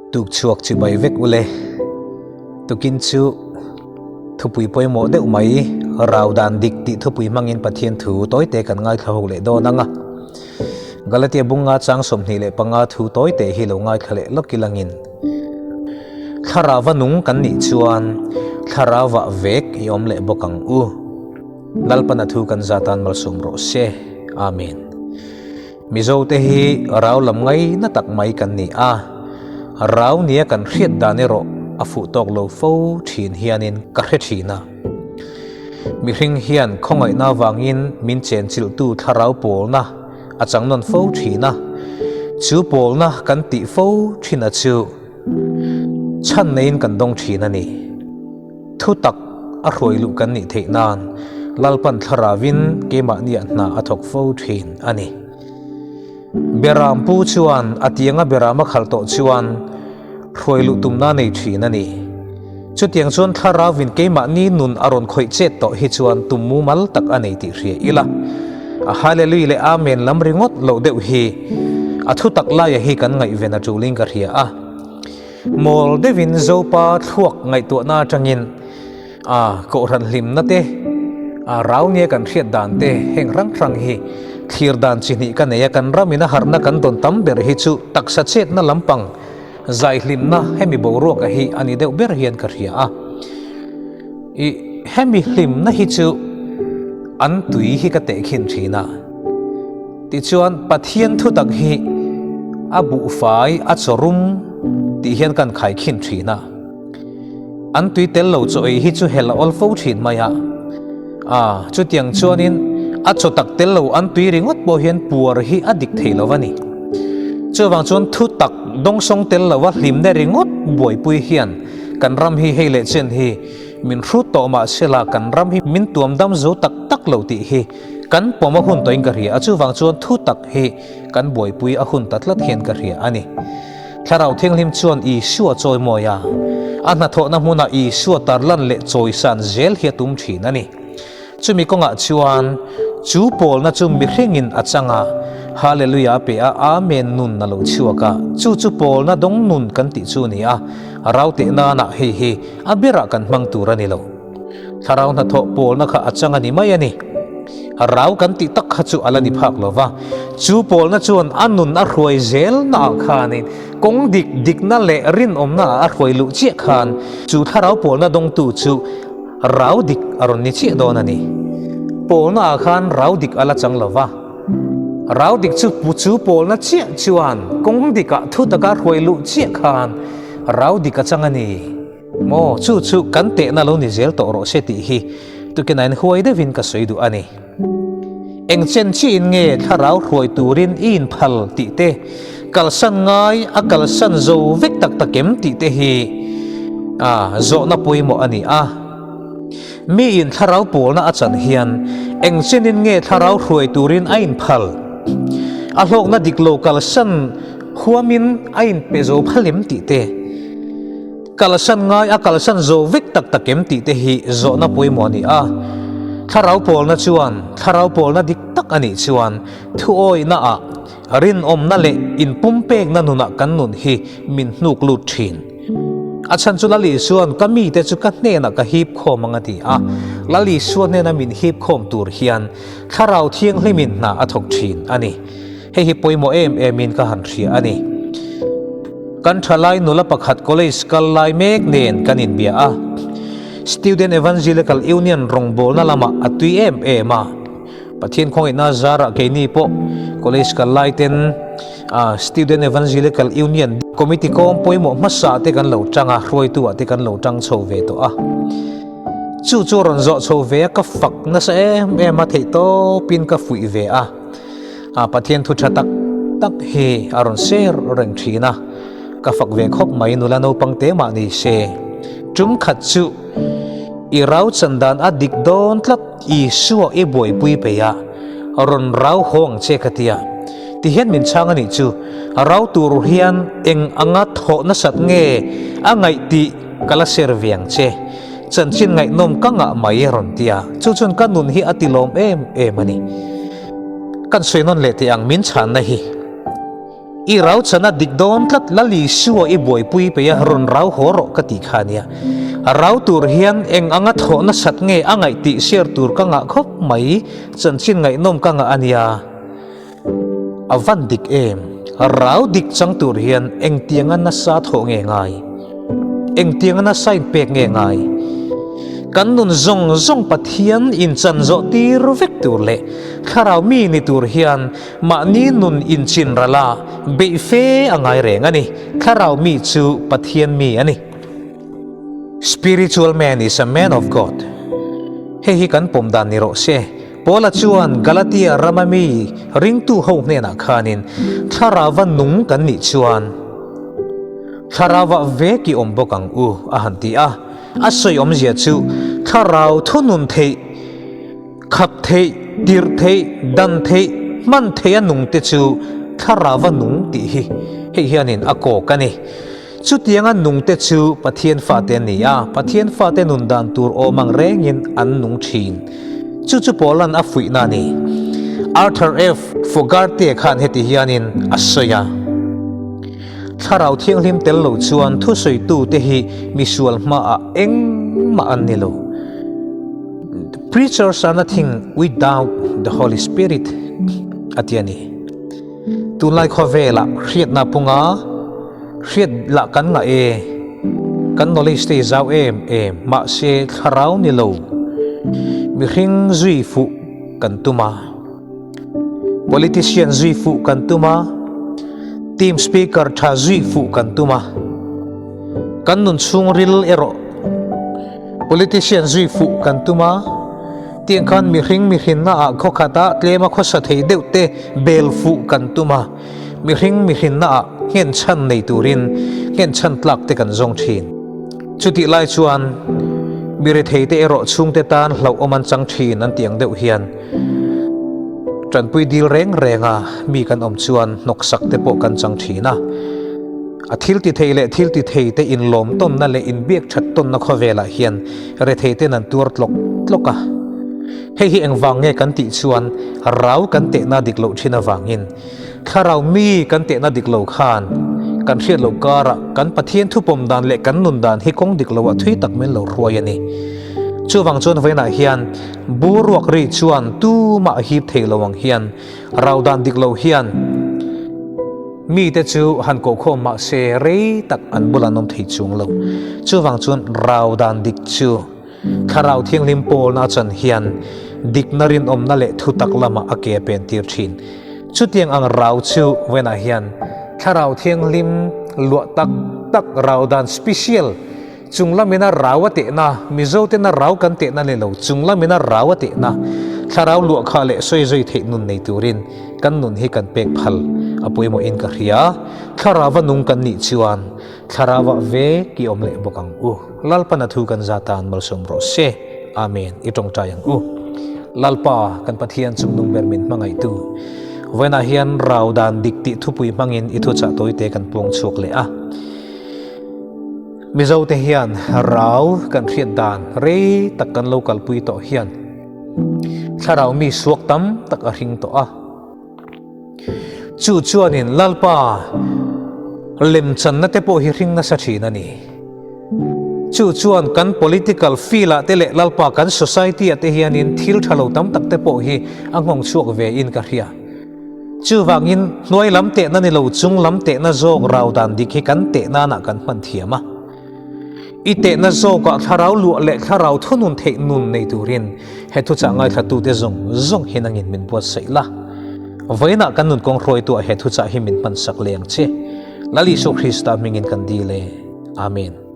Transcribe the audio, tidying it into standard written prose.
Tuk chhuak chibai vek ule. Tukin chu thupui pawimawh deuh mai rau dan dik tih thupui hmangin Pathian thu tawite kan ngaithla ho leh dawn ang a. Galatia bunga chang 25 thu tawite hi lo ngaithla leh lawk ilangin Thlarauva nung kan nih chuan thlarauva vek i awm leh bawk ang u. Lalpana thu kan zatan malsawm rawh se. Amen. Mizo te hi rau lam ngai na tak mai kan ni a, rau nia kan hriat dan erawh a fuh tawk lo fo thin hianin ka hre thin a. Mihring hian khawngaihna avangin min chenchilhtu thlarau pawlna a chang nawn fo thin a, chu pawlna kan tih fo thin a chu chhan neiin kan dawng thin a ni. Thu tak a hruai luh kan nih theih nan Lalpan thlaravin keimahniah hna a thawk fo thin a ni. Beram pu chuan a tianga beram a khalh tawh chuan hruai luh tumna nei thin a ni. Chutiang chuan thlaravin keimahni nun a rawn khawih chet tawh hi chuan tum mumal tak a nei tih hria ila. A Hallelui leh Amen lam ringawt loh deuh hi a thu tak laia hi kan ngaihven a tulin ka hria a. Mawl deuhin Zopa thluak ngaihtuahna atangin a kohhran hlimna te, a rau nia kan hriat dan te heng hrang hrang hi thlir dan chi hnih ka nei a, kan ramina harhna kan dawn tam ber hi chu taksa chetna lampang zai hlimna hemi boruaka hi a ni deuh ber hian ka hria a. I hemi hlimna hi chu an tui hi ka tehkhin thin a. Tichuan Pathian thutak hi a buhfai a chawrum tih hian kan khaikhin thin a. An tui tel lo chaw ei hi chu hel a awl fo thin mai a. A, chutiang chuanin a chaw tak tel lo an tui ringawt pawh hian puar hi a dik thei lo a ni. Chuvang chuan thutak dawngsawng tel lova hlimna ringawt buaipui hian kan ram hi hei leh chen hi min hrut tawh mahsela kan ram hi min tuam dam zo tak tak lo tih hi kan pawm a hun tawhin ka hria a, chuvang chuan thu tak hi kan buaipui a hun ta tlat hian ka hria a ni. Thlarau Thianghlim chuan Isua chawimawi a, a hnathawhna hmunah Isua tarlan leh chawisan zel hi a tum thin a ni. Chumi kawngah chuan chu pawlna chu mihringin a chang a, Hallelujah a pe a, Amen nun a lo chhuak a, chu chu pawlna dawng nun kan tih chu a ni a, rau teh nanah hei hi a berah kan hmang tur a ni lo. Thlarau hnathawh pawlna kha a chang a ni mai a ni. Rau kan tih tak kha chu a la ni phak lo va, chu pawlna chuan a nun a hruai zel naah khanin kawng dik dikna leh rinawmna ah a hruai luh chiah khan chu thlarau pawlna dawngtu chu rau dik a rawn ni chiah dawn a ni. Pawlna ah khan rau dik a la chang lo va, rau dik chu chu pawlna chiah chuan kawng dikah thu taka hruai luh chiah khan rau dik a chang a ni. Maw, chu chu kan tehna lo ni zel tawh rawh se tih hi tukinain huai deuhin ka sawi duh a ni. Eng chen chiin nge thlarau hruai turin i inphal tih te, kalsan ngai a kalsan zo vek tak tak em tih te hi a zawhna pawimawh a ni a. Miin thlarau pawlna a chan hian eng chenin nge thlarau hruai turin a inphal? A hlawkna dik lo kalsan huamin a inpe zo phal em tih te, Kalsan ngai a kalsan zo vek tak tak em tih te hi zawhna pawimawh a ni a. Thlarau pawlna chuan thlarau pawlna dik tak a nih chuan thuawihna ah rinawmna leh inpumpekna nunah kan nun hi min hnuk lut thin. A chhan chu Lal Isua'n ka mite chu ka hnenah ka hip khawm ang a ti a. Lal Isua hnena min hip khawm tur hian Thlarau Thianghlimin hna a thawk thin a ni. Hei hi pawimawh em emin ka han hria a ni. Kan thalai nula pakhat college kal lai mek nen kan inbia a. Student Evangelical Union rawngbawlna lamah a tui em em a. Pathian khawngaihna zarah keini pawh college kal lai ten Student Evangelical Union committee kawng pawimawh hmasa te kan lo tang a, hruaitu ah te kan lo tang chho ve tawh a. Chu chu rawn zawh chho ve a, ka fak nasa em em a, theihtawpin ka fuih ve a. A Pathian thu tha tak tak hi a rawn ser reng thin a, ka fak ve khawp mai nula naupang te mah ni se. Tum khat chu i rau chan dan a dik dawn tlat Isua i buaipui peih a, rawn rau haw ang che ka tia. Tihian min chhang a nih chu, rau tur hian eng anga thawh nasat nge a ngaih tih ka la ser ve ang che. Chanchin ngaihnawm ka ngah mai a rawn tia, chu chuan ka nun hi a tilawm em em a ni. Kan sawi nawn leh teh ang min chhanna hi. I rau chana dik dawn tlat Lal Isua i buaipui peih a rawn rau haw rawh ka tih kha ania. Rau tur hian eng anga thawh nasat nge a ngaih tih share tur ka ngah khawp mai, chanchin ngaihnawm ka ngah ania. A van dik em? Rau dik chang tur hian engtianga nasa thawh nge ngai? Engtianga nasa inpek nge ngai? Kan nun zawng zawng Pathian inchan zawh tir vek tur leh thlarau mi ni tur hian mahni nun inchin ralh a beih fe a ngai reng a ni. Thlarau mi chu Pathian mi a ni. Spiritual man is a man of God. Hei hi kan pawm dan ni rawh se. Paula chuan Galatia rama mi ringtu ho hnenah khanin thlarauva nung kan nih chuan thlarauva vek i awm bawk ang u a han ti a. A sawi awmzia chu thlarau thunun theih, khap theih, tirh theih, dan theih, hman theih a nung te chu thlarauva nung tih hi hei hianin a kawk a ni. Chutianga nungte chu Pathian fate an ni a, Pathian fate nun dan tur awm ang rengin an nung thin. Chu chu Paula'n a fuihna a ni. Arthur F. Fogarty khan heti hianin a sawi a, Thlarau Thianghlim tel lo chuan thusawitute hi misual hmaah engmah an ni lo. Preachers are nothing without the Holy Spirit, a ti a ni. Tunlai khawvelah hriatna punga hriat lah kan ngah e, kan knowledge te hi zau em em, mahse thlarau ni lo mihring zui fuh kan tum a, politician zui fuh kan tum a, team speaker tha zui fuh kan tum a, kan nun chhungril erawh politician zui fuh kan tum a. Tiang khan mihring mihrinna ah khawkhat ah tlem a khawsa thei deuh te bel fuh kan tum a, mihring mihrinna ah nghen chhan nei turin nghen chhan tlak te kan zawng thin. Chutih lai chuan mi rethei te erawh chhungte tan hlauhawm an chang thin an tih ang deuh hian tanpui dil reng reng a mi kan awm chuan hnawksak te pawh kan chang thin a. A thil ti thei leh thil ti thei te inlawm tawnna leh inbiak that tawnna khawvelah hian rethei ten an tuar tlawk tlawk a. Hei hi engvang nge kan tih chuan rau kan tehna dik loh thin avangin thlarau mi kan tehna dik lo khan kan hriat loh karah kan Pathian thupawm dan leh kan nun dan hi kawng dik loah thui tak min lo hruai a ni. Chuvang chuan vawiinah hian bur ruak ri chuan tumah a hip thei lo ang hian rau dan dik lo hian Mite chu han kohkhawm mah se rei tak an bul an awm thei chung lo. Chuvang chuan rau dan dik chu Thlarau Thianghlim pawlna a chan hian dikna rinawmna leh thutak lamah a ke a pen tir thin. Chutiang ang rau chu vawiinah hian Thlarau Thianghlim luah tak tak rau dan special Chung lamina rau a tehna, Mizo tena rau kan tehna ni lo, chung lamina rau a tehna, thlarau luah kha leh sawi zui theih nun nei turin kan nun hi kan pek phal a pawimawhin ka hria. Thlarauva nung kan nih chuan thlarauah ve ki awm leh bawk ang u. Lalpan a thu kan za tan malsawm rawh se. Amen. I tawngtai ang u. Lalpa, kan Pathian chungnung ber min hmangaihtu, vawiinah hian rau dan dik tih thupui hmangin i thuchah tawite kan puang chhuak leh a. Mizote hian rau kan hriat dan rei tak kan lo kalpui tawh hian thlarau mi suak tam tak a hring tawh a. Chu chuanin Lalpa lemchanna te pawh hi hring nasa thin a ni. Chu chuan kan political field ah te leh Lalpa kan society ah te hianin thil tha lo tam tak te pawh hi a nghawng chhuak ve in ka hria. Chuvangin, hnuai lam tehna ni lo chung lam tehna zawk rau dan dik hi kan teh nanah kan hman thiam a. I tehna zawkah thlarau luah leh thlarau thunun theih nun nei turin he thuchah ngaithlatute zawng zawng hi nangin min buatsaih la. Vawiinah kan nun kawng hruaituah he thuchah hi min hmansak leng che. Lal Isua Krista hmingin kan dil e. Amen.